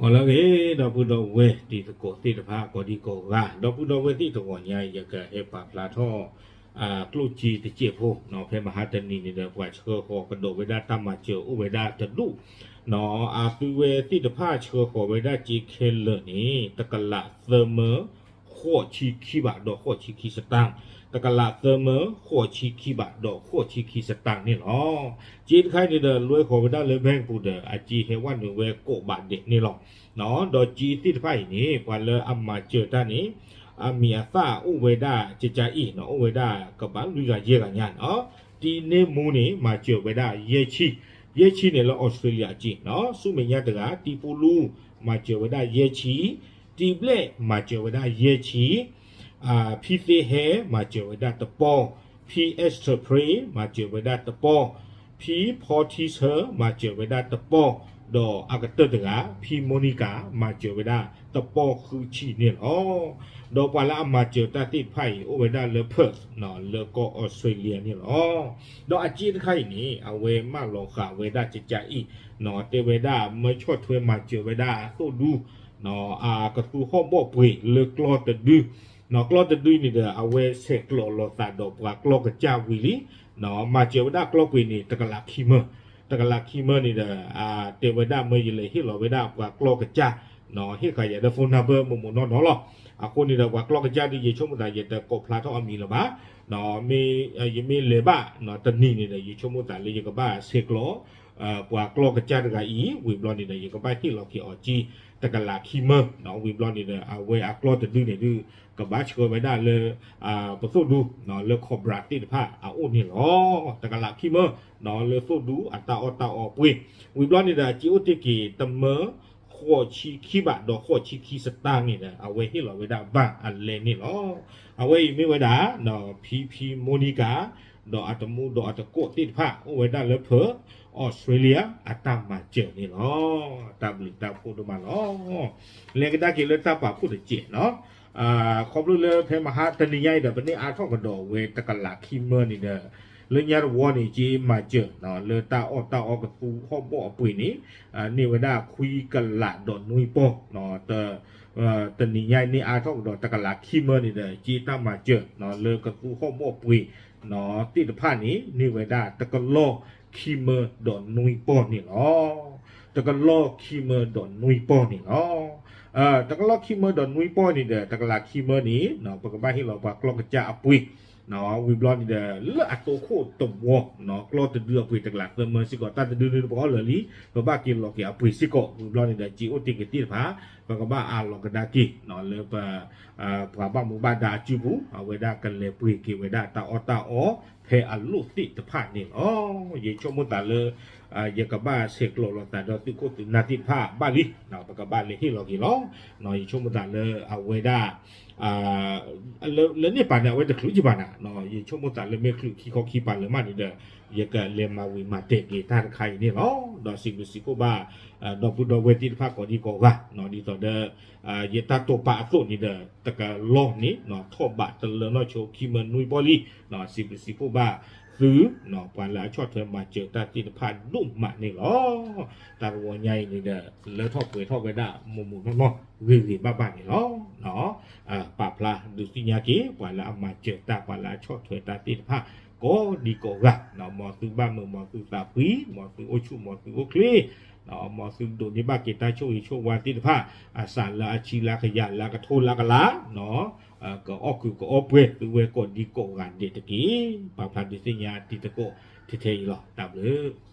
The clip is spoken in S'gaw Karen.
လၢအဂ့ၤ ဒီပုၢ်ဒီဝဲၢ်တံၤသကိးသ့ၣ်တဖၣ် ကိးဒံကိးဂၤ ဒီပုၢ်ဒီဝဲၢ်သ့ၣ်တဂီၤညါအံၤ ယကဟဲပာ်ဖျါထီၣ် ကျိၣ်စ့တစဲးဖိ ဖဲမဟါတနံၤန့ၣ်ဒီး ပှၤဆှၢဃီၤကဒီးဝဲဒၣ်တၢ်မၤစၢၤအိၣ်ဝဲဒၣ်တဒူၣ် အသုဝဲသ့ၣ်တဖၣ်ဆှၢဃီၤဝဲဒၣ်စ့ခဲလၢာ်န့ၣ် တကလးသၢမၢ ဃိးဆံခံဘးဒီးဃိးဆံခံစတၢၢ်, တကလးသၢမၢ ဃိးဆံခံဘးဒီးဃိးဆံခံစတၢၢ်န့ၣ်လီၤ. စ့တခါအံၤန့ၣ်ဒီး လွဲဃီၤဝဲဒၣ်လၢ bank ပူၤဒီး အစ့ဟဲဝဲနုာ်ဝဲကိးဘးဒဲးန့ၣ်လီၤ. ဒီးစ့သ့ၣ်တဖၣ်အံၤန့ၣ် ပှၤလၢအမၤစၢၤတၢ်န့ၣ် အမံၤအသၣ်အိၣ်ဝဲဒၣ်ကကါအံၤ အိၣ်ဝဲဒၣ်ကဘၣ်လွံၢ်ဂၤယဲၢ်ဂၤညါန့ၣ်လီၤ. တံန့ၢ်မူန့ၣ် မၤစၢၤဝဲဒၣ်ယဲၢ်ဆံ, ယဲၢ်ဆံန့ၣ်လၢ Australia အစ့န့ၣ်လီၤ. ဆူမဲာ်ညါတဂၤ တံပူလူ မၤစၢၤဝဲဒၣ်ယဲၢ်ဆံ, တံဘျဲၣ် မၤစၢၤဝဲဒၣ်ယဲၢ်ဆံ, ဖံသ့ဟဲ မၤစၢၤဝဲဒၣ်တပီၢ်, ဖံ Esther Pray မၤစၢၤဝဲဒၣ်တပီၢ်, ဖံဖီထံဆၢ မၤစၢၤဝဲဒၣ်တပီၢ်, ဒီးအကတၢၢ်တဂၤ ဖံ Monica မၤစၢၤဝဲဒၣ်တပီၢ်ဃုဆံန့ၣ်လီၤ. ဒီးပှၤလၢအမၤစၢၤတၢ်သ့ၣ်တဖၣ်အံၤ အိၣ်ဝဲဒၣ်လၢ Perth လၢကီၢ် Australia န့ၣ်လီၤ. ဒီးအစ့တခါအံၤန့ၣ် အဝဲမၢလီၤဃာ်ဝဲဒၣ်ကကါအံၤ တဲဝဲဒၣ်မၢဆီၣ်ထွဲမၤစၢၤဝဲဒၣ်သိၣ်ဒူ အကသူဟီၣ်ဘီၣ်ပှ့ၤလၢကျီၢ်တဒု, ကျီၢ်တဒုန့ၣ်ဒီး အဝဲဆဲးကျိးလိာ်သးဒီးပှၤကျီၢ်ကစၢ်ဝံၤလံ, မၤစၢၤဝဲဒၣ်ကျီၢ်ပှ့ၤန့ၣ် တကလးခံမၢ, တကလးခံမၢန့ၣ်ဒီး တဲဝဲဒၣ်မၢယလဲၤဟ့ၣ်လီၤဝဲဒၣ်ပှၤကျီၢ်ကစၢ် ဟ့ၣ်ဃာ်ယၤဒီး phone number မိၢ်မိၢ်နီၢ်နီၢ်လီၤ. အဃိန့ၣ်ဒီး ပှၤကျီၢ်ကစၢ်ဒုး ယဆိကမိၣ်သး ယတကိးဖျါထီၣ်အမံၤလၢၤဘၣ်, ယမ့ၢ်လဲၤဘၣ်တနံၤန့ၣ်ဒီး ယဆိကမိၣ်သးလၢယကဘၣ်ဆဲးကျိး ပှၤကျီၢ်ကစၢ်တဂၤအံၤ ဝံၤဘျီန့ၣ်ဒီး ယကဘၣ်ဟ့ၣ်လီၤက့ၤအီၤက့ၤ တကလးခံမၢ, ဝံၤဘျီန့ၣ်ဒီး အဝဲအကျီၢ်တဒုန့ၣ်ဒုး ကဘၣ်ဆှၢဝဲဒၣ်လၢ ပသိၣ်ဒူ လၢ Cobra သ့ၣ်တဖၣ်အအိၣ်န့ၣ်လီၤ. တကလးခံမၢ လၢသိၣ်ဒူအတၢ်အီၣ်တၢ်အီပှ့ၤ, ဝံၤဘျီန့ၣ်ဒီး စ့အိၣ်တ့ၢ်က့ၤတမၢ ဃိးဆံခံဘးဒီးဃိးဆံခံစတၢၢ်န့ၣ်ဒီး အဝဲဟ့ၣ်လီၤဝဲဒၣ်ဘၣ်အလဲန့ၣ်လီၤ. အဝဲအံၤမ့ၢ်ဝဲဒၣ် ဖံဖံ Monica ဒီးအတမူဒီးအတကိးသ့ၣ်တဖၣ် အိၣ်ဝဲဒၣ်လၢ Perth Australia အတၢ်မၤစၢၤန့ၣ်လီၤ. တၢ်ဘျုးတၢ်ဖှိၣ်ဒိၣ်မးလီၤ. လဲၤကဒါက့ၤလၢတၢ်ပာ်ဖှိၣ်တစဲးနီၤ, ခီဖျိလၢဖဲမဟါတနံၤညါအံၤဒီး ပန့ၢ်အါထီၣ်ကဒီးဝဲတကလးခံမၢန့ၣ်ဒီး လၢညါတဝီန့ၣ် က့မၤစၢၤ လၢတၢ်အီၣ်တၢ်အီကသူဟီၣ်ဘီၣ်အပှ့ၤန့ၣ် န့ၢ်ဝဲဒၣ်ခွံကလးဒီးနွံပီၢ် တနံၤညါအံၤန့ၢ်အါထီၣ်ကဒီးတကလးခံမၢန့ၣ်ဒီး က့တၢ်မၤစၢၤ လၢကသူဟီၣ်ဘီၣ်ပှ့ၤ သ့ၣ်တဖၣ်န့ၣ် န့ၢ်ဝဲဒၣ်တကလီၢ်ခံမၢဒီးနွံပီၢ်န့ၣ်လီၤ. တကလီၢ်ခံမၢဒီးနွံပီၢ်န့ၣ်လီၤ. တကလီၢ်ခံမၢဒီးနွံပီၢ်န့ၣ်ဒီး တကလးခံမၢန့ၣ် ပကဘၣ်ဟ့ၣ်လီၤပှၤကျီၢ်ကစၢ်အပှ့ၤ ဝံၤဘျီန့ၣ်ဒီး လၢအတိခိၣ်တဝီ ကျီၢ်တဒုအပှ့ၤတကလးသၢမၢစ့ၢ်ကီး တၢ်တဒုန့ၣ်တပှၤအီၣ်လၢာ်လံ ပဘၣ်က့ၤလီၤက့ၤအပှ့ၤစ့ၢ်ကီး ဝံၤဘျီန့ၣ်ဒီး စ့အိၣ်တ့ၢ်က့ၤသ့ၣ်တဖၣ် ပကဘၣ်အးလီၤကဒါက့ၤ လၢပ ပှၤဘၣ်မူဘၣ်ဒါအစုပူၤ အဝဲဒၣ်ကလဲၤပှ့ၤက့ၤဝဲဒၣ်တၢ်အီၣ်တၢ်အီ ဖဲအလိၣ်သ့ၣ်တဖၣ်န့ၣ်လီၤ. ယဆိကမိၣ်သးလၢ ယကဘၣ်ဆဲးကျိးလိာ်သးဒီးသုးခိၣ်သုးနၢ်သ့ၣ်တဖၣ်ဘၣ်လံ ပကဘၣ်လဲၤဟ့ၣ်လီၤက့ၤလီၤ. ယဆိကမိၣ်သးလၢအဝဲဒၣ် လၢန့ၣ်ပာ်န့ၣ် အဝဲတချုးကဘၣ်နၤ ယဆိကမိၣ်သးလၢမ့ၢ်ချုးခံခီခံပာ်လၢၤမးန့ၣ်ဒီး ယကလဲၤမၤဝံၤမၤတဲာ်က့ၤတၢ်တခါအံၤန့ၣ်လီၤ. ဒီးစံးဘျုးစံးဖှိၣ်ဘၣ် ဒီပုၢ်ဒီဝဲၢ်သ့ၣ်တဖၣ်ကိးဒံကိးဂၤ ဒ်သိးဒီး ယတၢ်တိာ်ပာ်အသိးန့ၣ်ဒီး တကလီၢ်န့ၣ် ထီၣ်ဘးတလၢနီၢ်ဆိခံမၢနွံပီၢ်လံ စံးဘျုးစံးဖှိၣ်ဘၣ်သု ပှၤလၢအဆီၣ်ထွဲမၤစၢၤတၢ်သ့ၣ်တဖၣ်ဒိၣ်မးန့ၣ်လီၤ. တၢ်တဝီညါအံၤန့ၣ်ဒီး လၢထီၣ်ပှဲၤထီၣ်ဝဲဒၣ်မိၢ်မိၢ်နီၢ်နီၢ်ဂ့ၤဂ့ၤဘၣ်ဘၣ်န့ၣ်လီၤ. ပာ်ဖျါဒုးသ့ၣ်ညါက့ၤ ပှၤလၢအမၤစၢၤတၢ် ပှၤလၢအဆီၣ်ထွဲတၢ်သ့ၣ်တဖၣ် ကိးဒံကိးဂၤ မ်သုဘၣ်မုာ် မ်သုသးဖှံ မ်သုအိၣ်ဆူၣ် မ်သုအိၣ်ချ့ မ်သုဒိးန့ၢ်ဘၣ်က့ၤတၢ်ဆိၣ်ဂ့ၤဆိၣ်ဝါသ့ၣ်တဖၣ် အစးလၢအဆံလၢကယၤလၢကထိလၢကလး ကအီၣ်ကုးကအီပှဲၤသုဝဲကိးဒံကိးဂၤဒဲးတက့ၢ်. ပာ်ဖျါဒုးသ့ၣ်ညါတံၤသကိးထဲထဲအံၤလီၤ. တၢ်ဘျုး